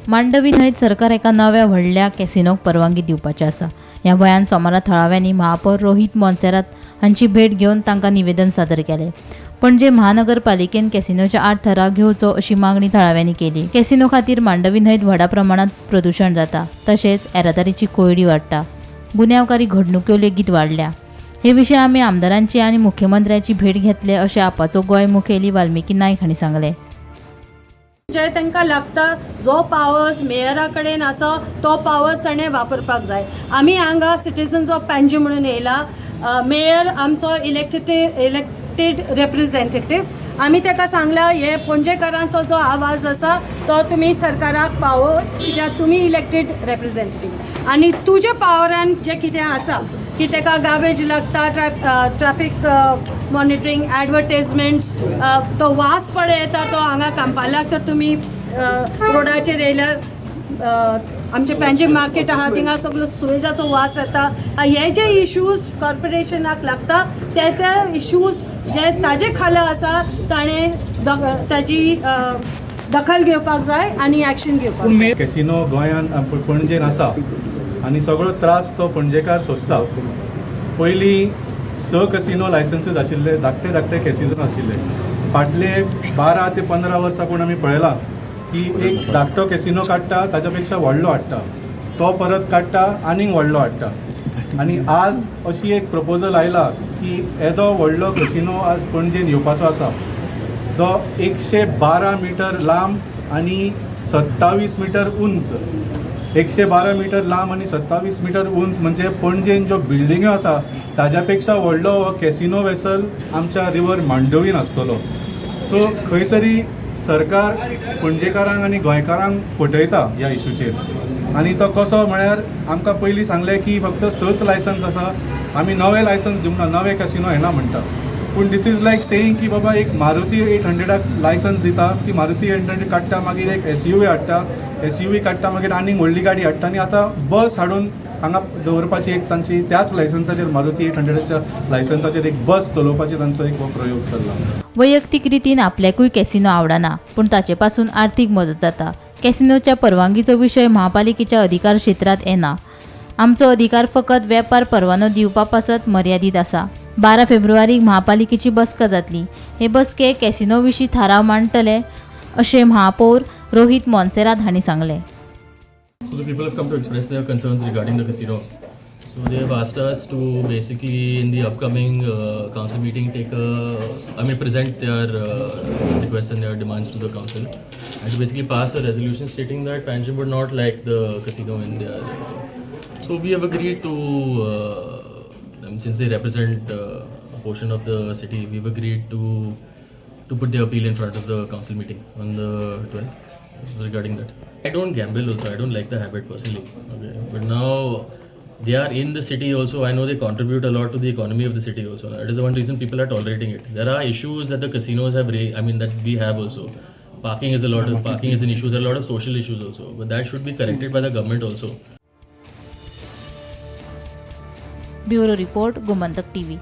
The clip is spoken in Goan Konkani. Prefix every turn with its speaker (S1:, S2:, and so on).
S1: मांडवी न्हंयत सरकार एका नव्या व्हडल्या कॅसिनोक परवानगी दिवपाचें आसा. ह्या भंयान सोमारा थळाव्यांनी महापौर रोहित मोन्सेरात हांची भेट घेवन तांकां निवेदन सादर केलें. पणजे महानगरपालिकेन कॅसिनोच्या आड थाराव घेवचो अशी मागणी थळाव्यांनी केली. कॅसिनो खातीर मांडवी न्हंयत व्हडा प्रमाणात प्रदूशण जाता, तशेंच येरादारीची कोंयडी वाडटा, गुन्यांवकारी घडणुक्यो लेगीत वाडल्या. हे विशीं आमी आमदारांची आनी मुख्यमंत्र्याची भेट घेतले अशें आपाचो गोंय मुखेली वाल्मिकी नायक हांणी सांगलें.
S2: जे तांकां लागता जो पावर्स मेयरा कडेन आसा तो पावर्स ताणें वापरपाक जाय. आमी हांगा सिटीजन्स ऑफ पणजी म्हणून येयला. मेयर आमचो इलेक्टेड रेप्रेझेंटेटीव. आमी ताका सांगला हे पणजेकारांचो जो आवाज आसा तो तुमी सरकाराक पावो, कित्याक तुमी इलेक्टेड रेप्रेझेंटेटीव आनी तुज्या पावरान जें कितें आसा की ताका गार्बेज लागता, ट्रॅफिक मॉनिटरींग, ॲडवर्टायजमेंट्स, तो वास पळय येता तो हांगा कांपालाक तर तुमी रोडाचेर येयल्यार आमचे पणजे मार्केट आहा थिंगा सगळो सुवेजाचो वास येता. हे जे इश्यूज कॉर्पोरेशनाक लागता ते ते इश्यूज जे ताजे खाला आसा ताणें ताजी दखल घेवपाक जाय आनी एक्शन घेवपाक जाय.
S3: कॅसिनो गोंयांत पणजेन आसा आनी सगळो त्रास तो पणजेकार सोंसता. पयलीं 6 कॅसिनो लायसन्सीस आशिल्ले, धाकटे धाकटे कॅसिनो आशिल्ले. फाटले 12 ते 15 वर्सां पूण आमी पळयलां की एक धाकटो कॅसिनो काडटा, ताच्या पेक्षा व्हडलो हाडटा, तो परत काडटा आनीक व्हडलो हाडटा. आनी आज अशी एक प्रपोजल आयला की येदो व्हडलो कॅसिनो आज पणजेन येवपाचो आसा. तो 112 मिटर लांब आनी 27 मिटर उंच. 112 मिटर लांब आनी 27 मिटर उंच म्हणजे पणजेन ज्यो बिल्डिंग्यो आसा ताज्या पेक्षा व्हडलो हो कॅसिनो वेसल आमच्या रिवर मांडवीन आसतलो. सो खंय तरी सरकार पणजेकारांक आनी गोंयकारांक फटयता ह्या इशूचेर. आनी तो कसो म्हळ्यार आमकां पयलीं सांगलें की फक्त 6 लायसन्स आसा, आमी नवे लायसन्स दिवंक ना, नवे कॅसिनो येना म्हणटा. पूण दीस is like saying की बाबा एक मारुती 800 लायसन्स दिता, ती मारुती 800 काडटा, मागीर एक SUV हाडटा, SUV काडटा, मागीर आनीक व्हडली गाडी हाडटा आनी आतां बस हाडून हांगा दवरपाची एक तांची त्याच लायसन्साचेर मारुती 800 लायसन्साचेर एक बस चलोवपाची तांचो एक हो प्रयोग चल्ला.
S1: वैयक्तीक रितीन आपल्याकूय कॅसिनो आवडना, पूण ताचे पासून आर्थीक मजत जाता. कॅसिनोच्या परवानगीचो विशय महापालिकेच्या अधिकार क्षेत्रांत येना. आमचो अधिकार फकत वेपार परवानो दिवपा पासत मर्यादीत आसा. 12 फेब्रुवारीक महापालिकेची बसका जातली. हे बसकेक कॅसिनो विशीं थाराव मांडटले अशें महापौर रोहित मोन्सेरात हांणी सांगलें.
S4: So the people have come to express their concerns regarding the casino. So they have asked us to basically in the upcoming council meeting present their requests and their demands to the council, and to basically pass a resolution stating that Panjim would not like the casino in their area. So we have agreed to them, since they represent a portion of the city, we've agreed to put their appeal in front of the council meeting on the 12th regarding that. I don't gamble also. I don't like the habit personally. Okay, but now they are in the city also. I know they contribute a lot to the economy of the city also. That is the one reason people are tolerating it. There are issues that the casinos have raised. I mean that we have also. Parking is a lot of parking is an issue. There are a lot of social issues also, but that should be corrected by the government also.
S1: Bureau report, Gomantak TV.